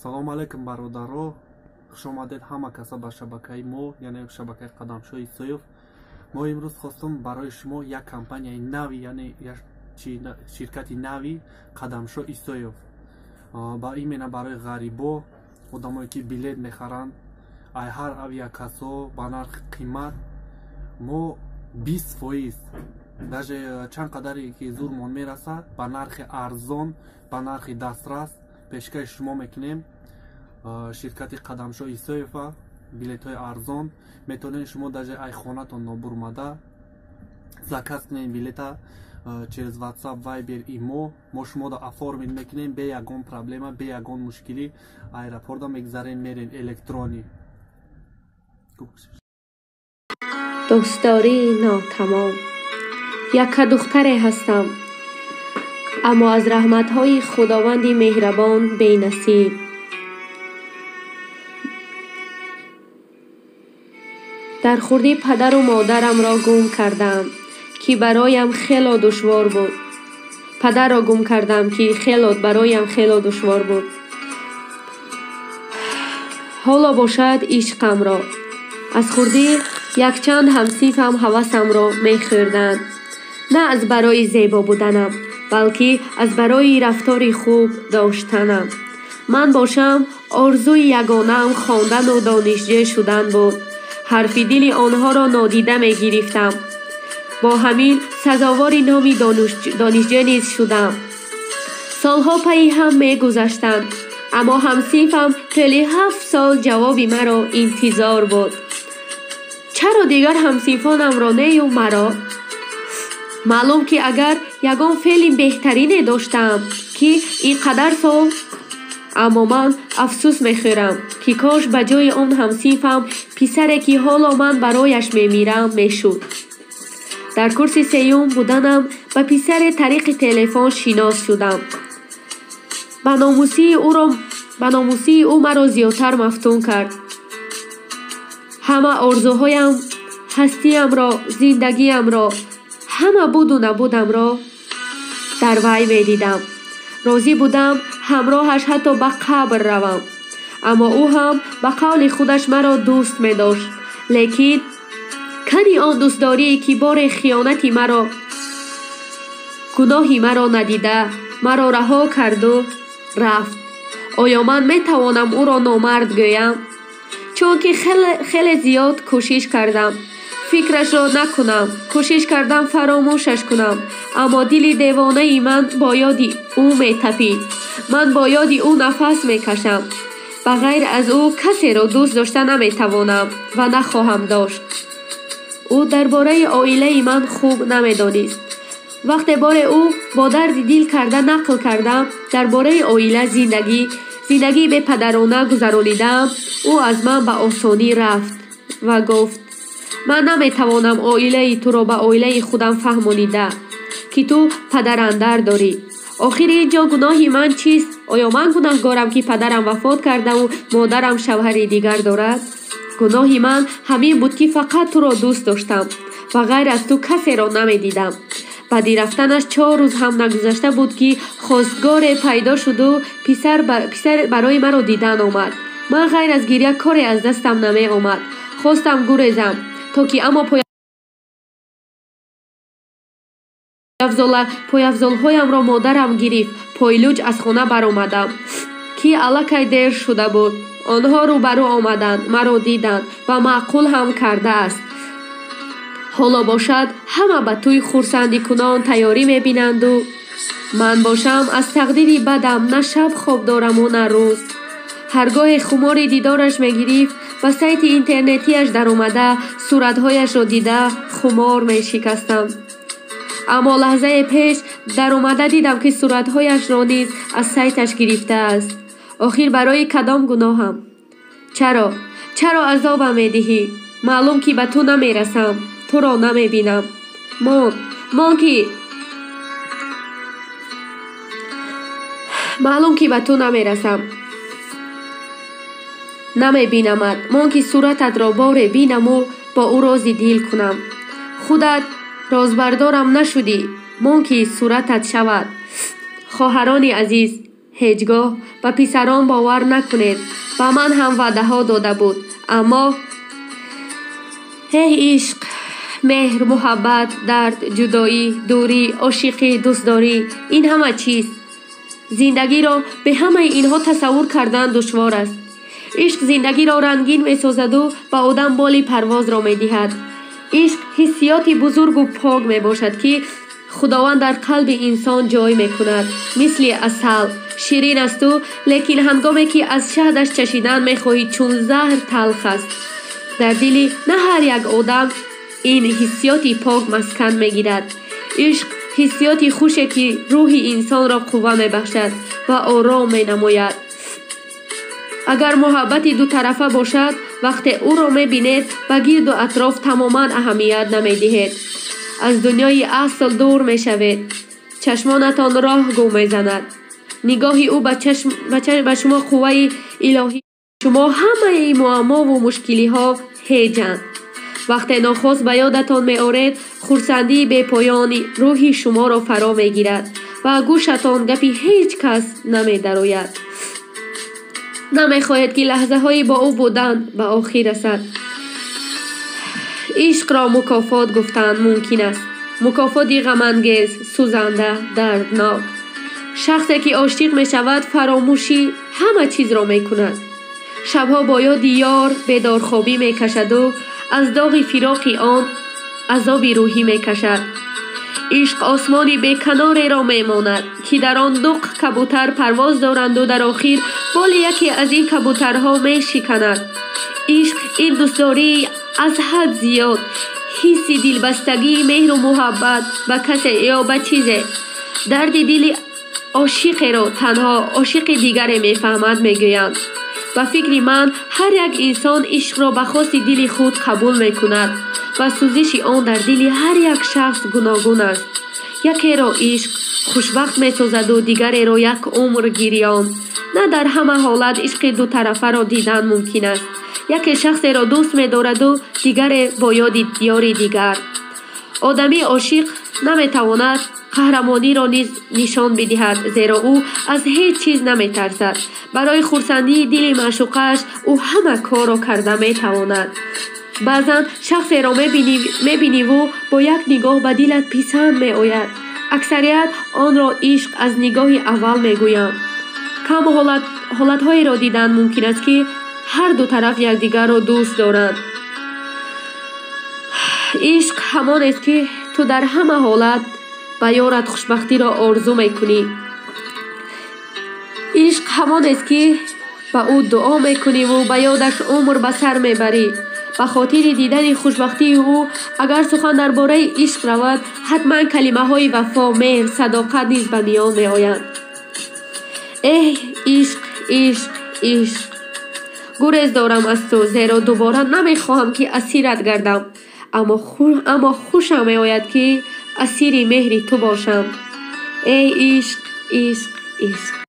Салому алайкум, бародаро. Хуш омадед ҳама каса ба шабакаи мо, яъне шабакаи Қадамшоҳ Исоев. Мо имрӯз хостум барои шумо як компанияи нави, яъне ширкати нави Қадамшоҳ Исоев. Ба именно барои ғарибо, одамое ки билет мехаранд, ай ҳар авиакассо ба нархи қимат мо 20%, даже чанд қадаре ки зурмон мерасад, ба нархи арзон, ба нархи дастрас пешкаши шумо мекунем. Ширкати Қадамшоҳ Исоева билетҳои арзон метавонед шумо даже ай хонатон нобурмада заказ кунед билета через WhatsApp, Viber, имо. Мо шуморо оформить мекунем бе ягон проблема, бе ягон мушкилӣ. Аэропорта мегзарем, мерем электронӣ. Дӯстдории нотамом. Якка духтаре ҳастам, аммо аз раҳматҳои Худованди меҳрабон бенасиб. Дар хурдӣ падару модарамро гум кардам, ки бароям хело душвор буд. Падарро гум кардам, ки хело бароям хело душвор буд. Ҳоло бошад ишқамро. Аз хурдӣ якчанд ҳамсинфам ҳавасамро мехӯрданд. На аз барои зебо буданам, балки аз барои рафтори хуб доштанам. Ман бошам, орзуи ягонаам хондану донишҷӯ шудан буд. Ҳарфи дили онҳоро нодида мегирифтам. Бо ҳамин сазовори номи донишҷӯ низ шудам. Солҳо пайи ҳам мегузаштанд, аммо ҳамсинфам тӯли 7 сол ҷавоби маро интизор буд. Чаро дигар ҳамсинфонамро нею маро? Маълум, ки агар ягон феъли беҳтарине доштаам, ки ин қадар сол. Аммо ман афсӯс мехӯрам, ки кош ба ҷои он ҳамсинфам писаре, ки ҳоло ман барояш мемирам, мешуд. Дар курси сеюм буданам ба писаре тариқи телефон шинос шудам. Ба номусии ӯ маро зиёдтар мафтун кард. Ҳама орзуҳоям, ҳастиямро, зиндагиямро, ҳама буду набудамро дар вай медидам. Розӣ будам ҳамроҳаш ҳатто ба қабр равам. Аммо ӯ ҳам ба қавли худаш маро дӯст медошт, лекин кани он дӯстдорие, ки боре хиёнати маро, гуноҳи маро надида, маро раҳо карду рафт. Оё ман метавонам ӯро номард гӯям? Чунки хеле зиёд кӯшиш кардам фикрашро накунам, кӯшиш кардам фаромӯшаш кунам, аммо дили девонаи ман бо ёди ӯ метапид. Ман бо ёди ӯ нафас мекашам. Ба ғайр аз ӯ касеро дӯст дошта наметавонам ва нахоҳам дошт. Ӯ дар бораи оилаи ман хуб намедонист. Вақте боре ӯ бо дарди дил карда нақл кардам дар бораи оила, зиндагӣ, зиндагии бепадарона гузаронидаам, ӯ аз ман ба осонӣ рафт ва гуфт: «Ман наметавонам оилаи туро ба оилаи худам фаҳмонида, ки ту падарандар дорӣ. Охир ин ҷо гуноҳи ман чист? Оё ман гунаҳгорам, ки падарам вафот кардаву модарам шавҳари дигар дорад? Гуноҳи ман ҳамин буд, ки фақат туро дӯст доштам ва ғайр аз ту касеро намедидам». Баъди рафтанаш 4 рӯз ҳам нагузашта буд, ки хостгоре пайдо шуду писар барои маро дидан омад. Ман ғайр аз гиря коре аз дастам намеомад. Хостам гурезам, то ки, аммо пойафзолҳоямро модарам гирифт. Пойлуҷ аз хона баромадам, ки аллакай дер шуда буд. Онҳо рӯбарӯ омаданд, маро диданд ва маъқул ҳам кардааст. Ҳоло бошад, ҳама ба тӯй хурсандикунон тайёрӣ мебинанду ман бошам аз тақдири бадам на шаб хоб дораму, на рӯз. Ҳар гоҳе хумори дидораш мегирифт, ба сайти интернетиаш даромада, суратҳояшро дида хумор мешикастам. Аммо лаҳзае пеш даромада дидам, ки суратҳояшро низ аз сайташ гирифтааст. Охир барои кадом гуноҳам? Чаро, чаро азобам медиҳӣ? Маълум, ки ба ту намерасам, туро намебинам. Мон, мон, ки маълум, ки ба ту намерасам, намебинамат. Мон, ки сурататро боре бинаму бо ӯ рози дил кунам. Худат розбардорам нашудӣ, мон, ки суратат шавад. Хоҳарони азиз, Ҳеҷ гоҳ ба писарон бовар накунед. Ба ман ҳам ваъдаҳо дода буд, аммо эҳ, ишқ, меҳр, муҳаббат, дард, ҷудоӣ, дурӣ, ошиқӣ, дӯстдорӣ — ин ҳама чист? Зиндагиро бе ҳамаи инҳо тасаввур кардан душвор аст. Ишқ зиндагиро рангин месозаду ба одам боли парвозро медиҳад. Ишқ ҳиссиёти бузургу пок мебошад, ки Худованд дар қалби инсон ҷой мекунад. Мисли асал ширин асту, лекин ҳангоме ки аз шаҳдаш чашидан мехоҳӣ, чун заҳр талх аст. Дар дили на ҳар як одам ин ҳиссиёти пок маскан мегирад. Ишқ ҳиссиёти хуше, ки рӯҳи инсонро қувва мебахшад ва ором менамояд. Агар муҳаббати дутарафа бошад, вақте ӯро мебинед, ба гирду атроф тамоман аҳамият намедиҳед, аз дунёи асл дур мешавед. Чашмонатон роҳ гум мезанад. Нигоҳи ӯ ба шумо қувваи илоҳӣ. Шумо ҳамаи муаммову мушкилиҳо ҳеҷанд. Вақте нохост ба ёдатон меоред, хурсандии бепоёни рӯҳи шуморо фаро мегирад ва гӯшатон гапи ҳеҷ кас намедарояд. Намехоҳед, ки лаҳзаҳои бо ӯ будан ба охир расад. Ишқро мукофот гуфтан мумкин аст, мукофоти ғамангез, сӯзанда, дарднок. Шахсе ки ошиқ мешавад, фаромӯшӣ ҳама чизро мекунад. Шабҳо бо ёди ёр бедорхобӣ мекашаду аз доғи фироқи он азоби рӯҳӣ мекашад. Ишқ осмони беканореро мемонад, ки дар он дуқ кабутар парвоз доранду дар охир боли яке аз ин кабутарҳо мешиканад. Ишқ ин дӯстдории аз ҳад зиёд, ҳисси дилбастагии меҳру муҳаббат ба касе ё ба чизе. Дарди дили ошиқеро танҳо ошиқи дигаре мефаҳмад, мегӯянд. Ба фикри ман, ҳар як инсон ишқро ба хости дили худ қабул мекунад ва сӯзиши он дар дили ҳар як шахс гуногун аст. Якеро ишқ хушбахт месозаду дигареро як умр гирён. На дар ҳама ҳолат ишқи дутарафаро дидан мумкин аст. Яке шахсеро дӯст медораду дигаре бо ёди ёри дигар. Одами ошиқ наметавонад қаҳрамониро низ нишон бидиҳад, зеро ӯ аз ҳеҷ чиз наметарсад. Барои хурсандии дили маъшуқааш ӯ ҳама корро карда метавонад. Баъзан шахсеро мебиниву бо як нигоҳ ба дилат писанд меояд. Аксарият онро ишқ аз нигоҳи аввал мегӯянд. Кам ҳолатҳоеро дидан мумкин аст, ки ҳар ду тараф якдигарро дӯст доранд. Ишқ ҳамонест, ки ту дар ҳама ҳолат ба ёрат хушбахтиро орзу мекунӣ. Ишқ ҳамонест, ки ба ӯ дуо мекуниву ба ёдаш умр ба сар мебарӣ ба хотири дидани хушбахтии ӯ. Агар сухан дар бораи ишқ равад, ҳатман калимаҳои вафо, меҳр, садоқат низ ба миён меоянд. Эҳ, ишқ, ишқ, ишқ, гурез дорам аз ту, зеро дубора намехоҳам, ки асират гардам, аммо хушам меояд, ки асири меҳри ту бошам. Эй ишқ, ишқ, ишқ!